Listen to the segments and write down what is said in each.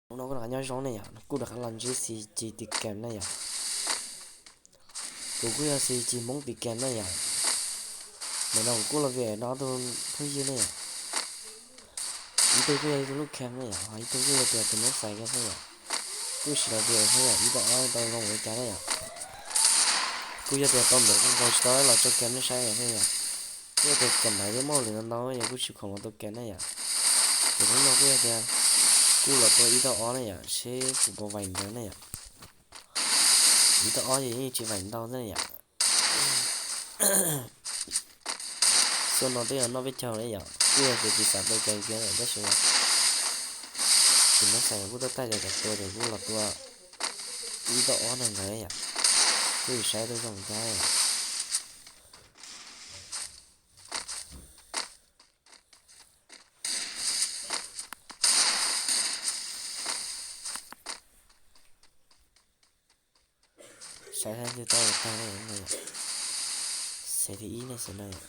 Hnub no kuj rov qab nyob zoo ne yom, kuj rov qab los ntsib Xi Ci tiv kem ne yom. Kuv kuj yog Xi Ci Hmoob tiv kem ne yom. Ntawm no kuv kuj los vim no ob tug phooj ywg ne yom. Ib tug kuj yog ib tug lub cam ne yom, ho ib tug kuj yog tias tus noob xais kiag ne yom. Kuj siv los vim ne yom, ib tau ob tau zoo ua cas ne yom. Kuj yog tias tau ntawv kuj nkaus tsis tau los tso kem nej saib ne yom. Kuj yog tias kawm ntawv yeej muaj lwm ntau ntau yom, kuj tsis khoom los tau kem ne yom. Ces hnub no kuj yog tias kuj los tua ib tau ob ne yom, seb kuv puas vaim ntawd ne yom. Ib tau ob ces yeej tsis vaim ntau ne yom. Xuaj no twb yog noj peb caug ne yom, kuj yog tias tsis xav tau kem kiag tab sis tus noob xais kuj tuaj taij tias kom tua ces kuj los tua ib tau ob neeg ntawd yom. Kuj saib tau zoo cas. Saib leej twg tau tag ne, xaiv thib ib ne xaiv no yom.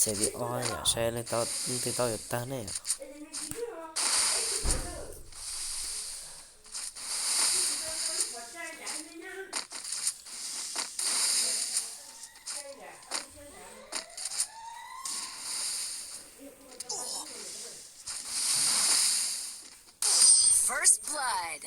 Xaiv thib ob yom, saib leej twg tau yuav tag ne. First blood.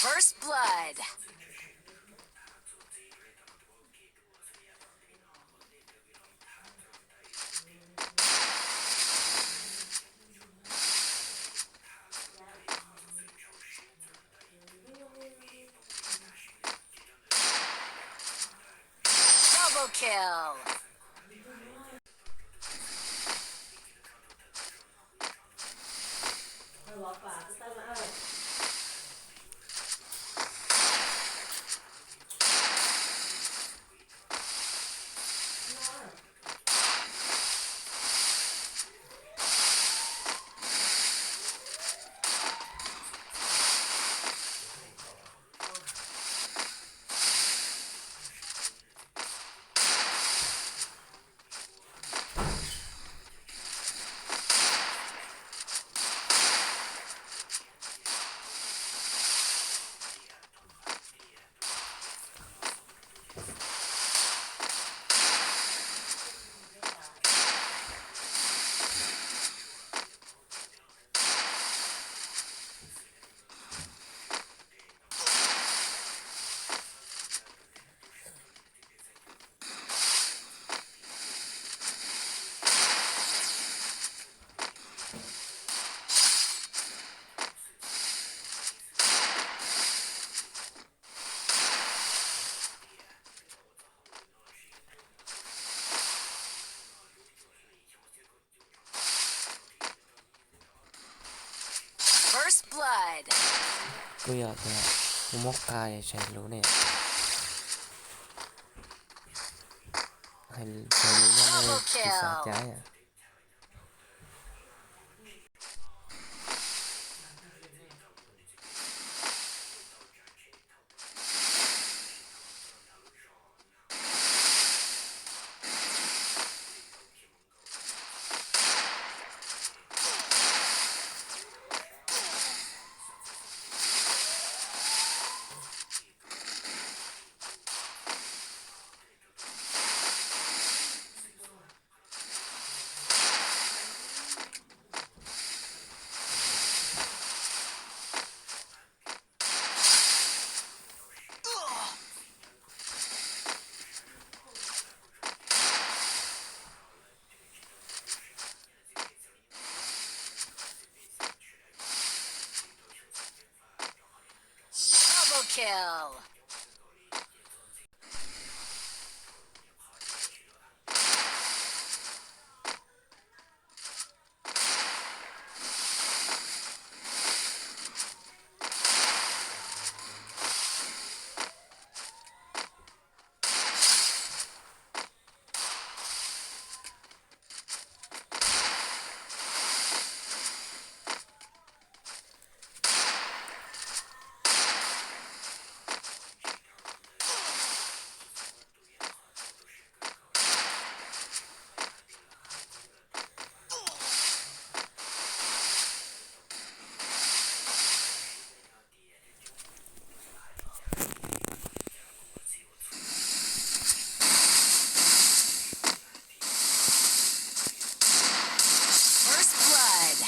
First blood. Double kill. First blood. Kuj yog tias kuv muab qa tshais lus ne, tshais lus no tsis xav cav. Kill. First blood.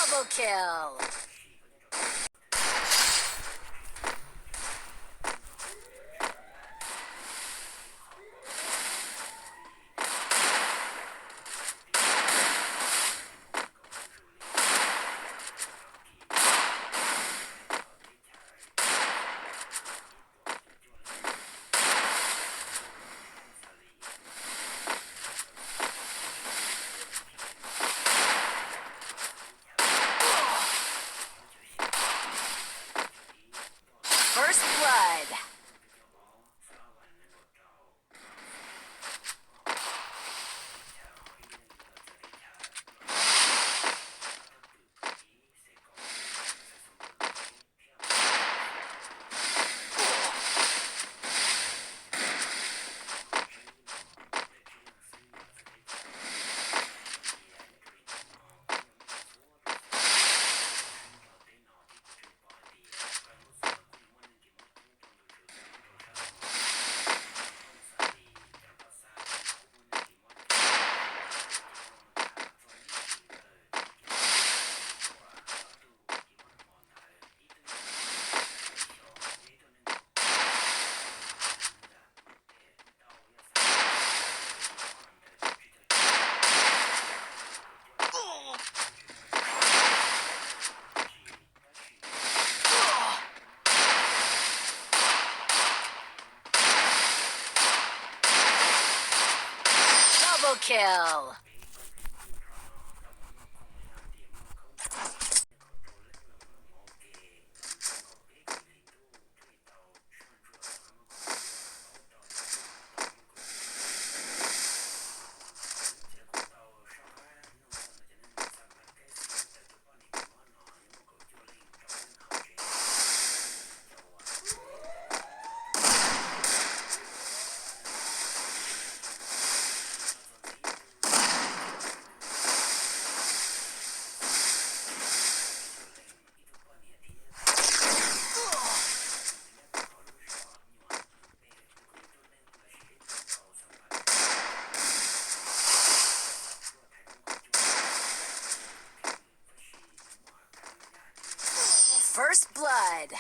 Double kill. kill. First blood.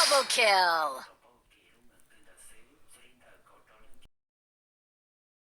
Double kill.